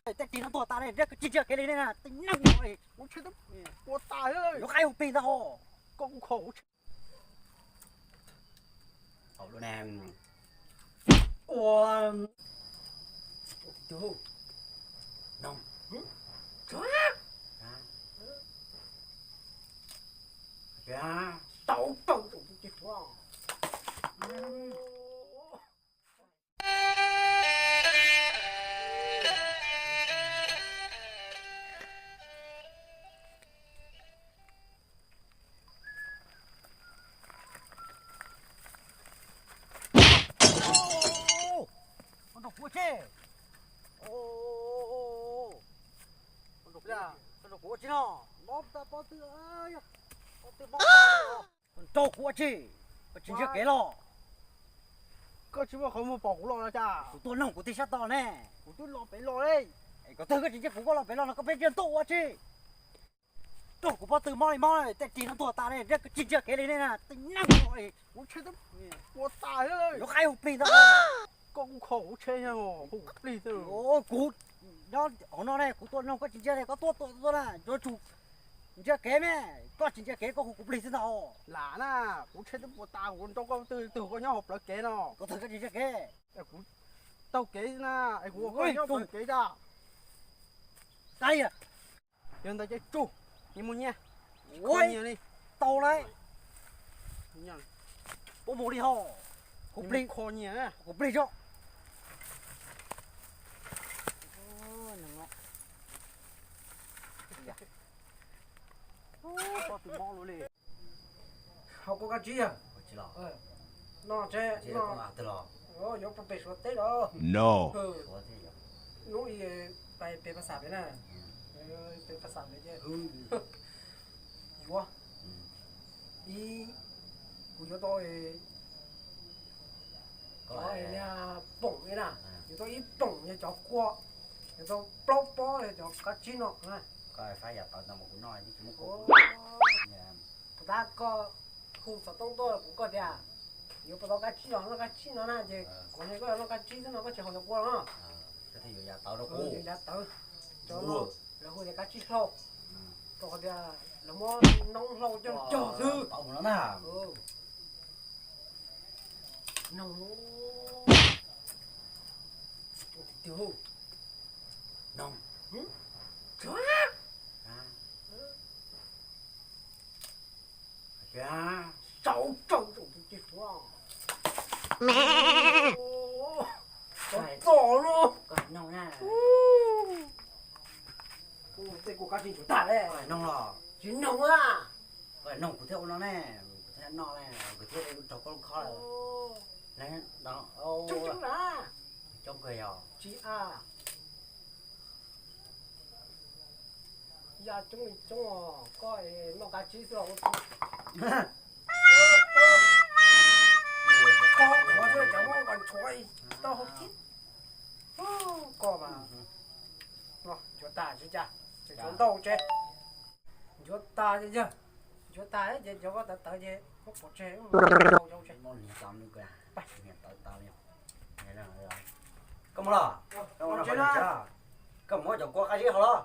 Tej ris no tuag tas ne, nrhiav kwv tsis ntsia kev li ne, tej neeg ua tas yuav qaib hu plig ntag ho. Koj kuj kho kuv tsheb. Ua, no, tau tau tus tib tuag. Koj nrog kuv ua tsi? Koj nrog kuv ua tsi no? Mob tag pob tw, pob tw mob. Koj nrog kuv ua tsi? Koj tsis ntsia kev los? Koj tsis muaj qhov muag pom kuv los los cas? Kuv tuaj noog kuv tej sab tod ne. Kuv twb los pem los li. Koj twg koj tsis ntsia kuv, koj los pem los no koj pheej ntsia ntuj ua tsi? Nrog kuv pob tw mob li mob, tej ris no tuag tas ne, nrhiav kwv tsis ntsia kev li ne, tej neeg ua tas yuav qaib hu plig ntag. Koj kuj kho kuv tsheb, hu kuv plig xwb. Kuv nyob hauv no ne, kuv tuaj noog koj tsis ntsia li, koj tuaj tuaj tuaj na, yuav tsum ntsia kev me. Koj tsis ntsia kev koj hu kuv plig xwb ntag. Lam na, kuv tsheb twb puas tas, kuv nrog koj twg twg koj nyob hauv plawv kev no. Koj twg koj tsis ntsia kev? Kuv taug kev na, es kuv ua koj nyob plawv kev tas. Yog ntawd ces tsum, nyias mus nyias. Ua nyias li. Tau lawm. Puab mus li ho. Kuv plig, kho nyias, kuv plig tso. Ho koj kab tsib yog no tse, yuav pem Suav teb los. No, hnub i pais pem Pas Xam pem na, pem Pas Xam pem ces yuav ib, kuv yuav tau cov poom li na, yuav tau ib poom yog cov kua, yuav tau plaub pob yog cov kab tsib no. Kuv tab koj hu xov tooj tuaj kuv koj tias yuav puas tau kab tsib los noj kab tsib no na ces kuv tias koj yuav noj kab tsib xwb no koj tsis haus cov kua no. Yuav yav tawv, cov lawv hu tias kab tsib hlau, rau qhov tias lawv muab noob hlau coj cog xwb. Noog, noog, saum rau tus tij suav. Txom txom no. Tej kuj kab tsib ntsuav tag li. Noog los tsis noog a. Koj noog kuv thiaj ua no ne, kuv thiaj noj ne, kuv thiaj raug koj lub khob lawm. Coob kawg yog tsis a. Ya coob li coob os, koj noj kab tsib xwb los ua txuj. Koj qhuav xwb cov muab nqos ntshuav tau hauv tib. Koj mas nchuav tas tsis cas, nchuav ntau tse. Nchuav tas ces yawg, nchuav tas ces cov koj tawv tawv ces muab pov tseg, ntau cov tse. Koj mus los, koj muab cov kua qab zib hauv los.